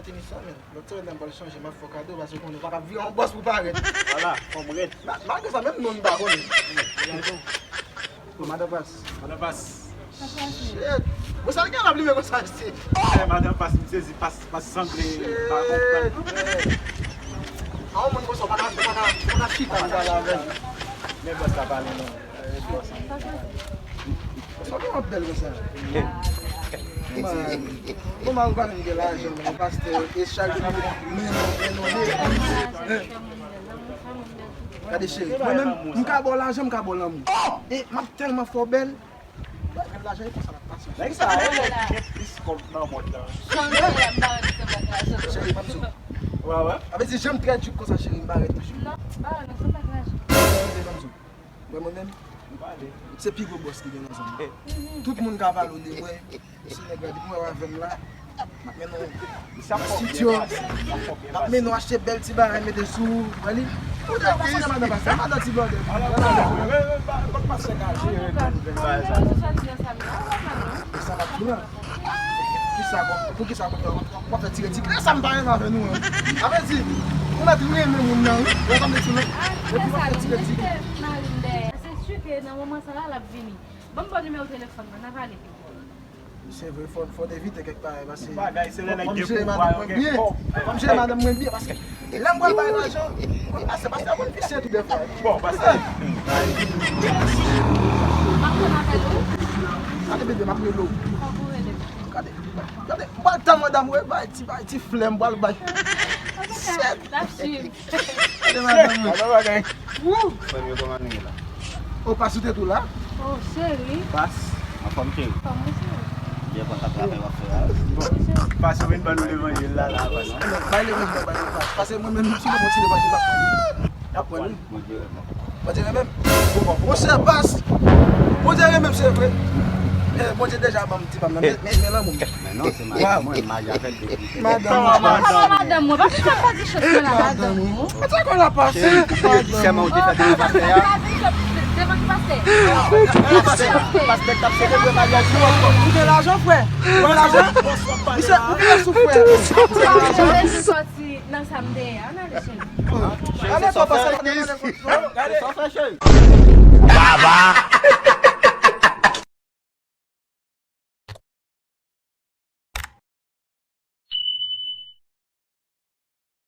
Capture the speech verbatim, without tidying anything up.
Fini sa, men. Lòt semèn nan, m pral chanje, m ap fè w kado, paske w konnen w pa ka vire yon bòs pou parèt. Vwala, fò m rèd. Ma- Malgre sa, menm non m pa konnen. Bon, madan Pas. Madan Pas. Shit. Bon, sa l gen la, plimen konsa, se. Eh, madan Pas, m sezi, Pas, Pas sanble, pa konprann. Shit. A yon moun konsa, w pa ka, w pa ka, w pa ka chita konsa avè l. Men bòs la pale non. Sa gen yon bèl konsa. Man, bon, mari pa vin gen lajan, men pastè, e chak jou, men, men, men, men, men. Gade cheri, mwen menm, m ka ba w lajan, m ka ba w lanmou. E m ap tèlman fè w bèl, lè lajan e konsa l ap pase. Nèg sa a, e nèg ki gen plis kòb nan mond lan. Cheri, m ap di w. Wè, wè. A vle di, jan m trè dik konsa, cheri, m parèt toujou. Non, pa wè, non, se pa lajan. Wè, mwen menm, se pi gwo bòs ki gen nan zòn nan. Tout moun ka pale w de mwen. Se nèg la, depi w wè w avè m la, m ap mennen w nan sityo, m ap mennen w achte bèl ti bagay, mete sou ou, wè li. Ou te pase nan madan pastè, madan ti blòdè. Kot pastè ka jere menm bagay sa? E sa m ap di w la. Kisa, pou kisa w ap fè tire ti kre sa m pa renmen avè nou an? A vle di, ou mèt renmen moun nan, wi. Ou konprann ti non? Epi w ap fè tire ti kre. Se si ke nan moman sa la, l ap vini. Ban m ba w nimewo telefòn mwen, n a pale. Se vre, fò, fò n evite kèk bagay, paske bagay, se lè nèg gen pouvwa, yo gen kòb. Fò m jere madanm mwen byen, paske lè m pral bay lajan, konn pastè, pastè konn visye tou dèfwa. Bon, pastè. M ap fè m avè l, wi. Gade bebe, m ap rele w. Fòk ou rele m. Gade, gade, m pral tann madanm mwen bay ti, bay ti flè, m pral bay. Antouka, n ap swiv. Gade madanm mwen. Gade bagay. Wou! Frè m yo, kòman nou ye la? O, Pas, ou te tou la? O, cheri. Pas, anfòm cheri? Anfòm wi, cheri. Byen kontan travay w ap fè a. Bon, Pas, ou vin ban nou levanjil la, la, Pas. Bay levanjil la, bay levanjil la. Paske mwen menm, si mwen kontinye levanjil la, y ap pran li. Bondye renmen. Bondye renmen m? Monchè, Pas, Bondye renmen m, se vre. Eh, Bondye deja ban m ti pa m nan, men, men, men lanmou m. Men non, se madanm mwen, m marye avè l depi. Madanm mwen. Madanm mwen. Poukisa w pa di chans mwen la, madanm mwen? Mwen te konn ap pase. Sèman ou te fè devan pastè a. Devan ki pastè? Pastè, pastè k ap selebre maryaj nou ankò. Ou gen lajan, frè? Ou gen lajan? Misye, ou gen sou frè. Sòti nan sa m te ye a, ann ale cheri. Ale, papa, sa. Gade. Sa fè cheri. Baba.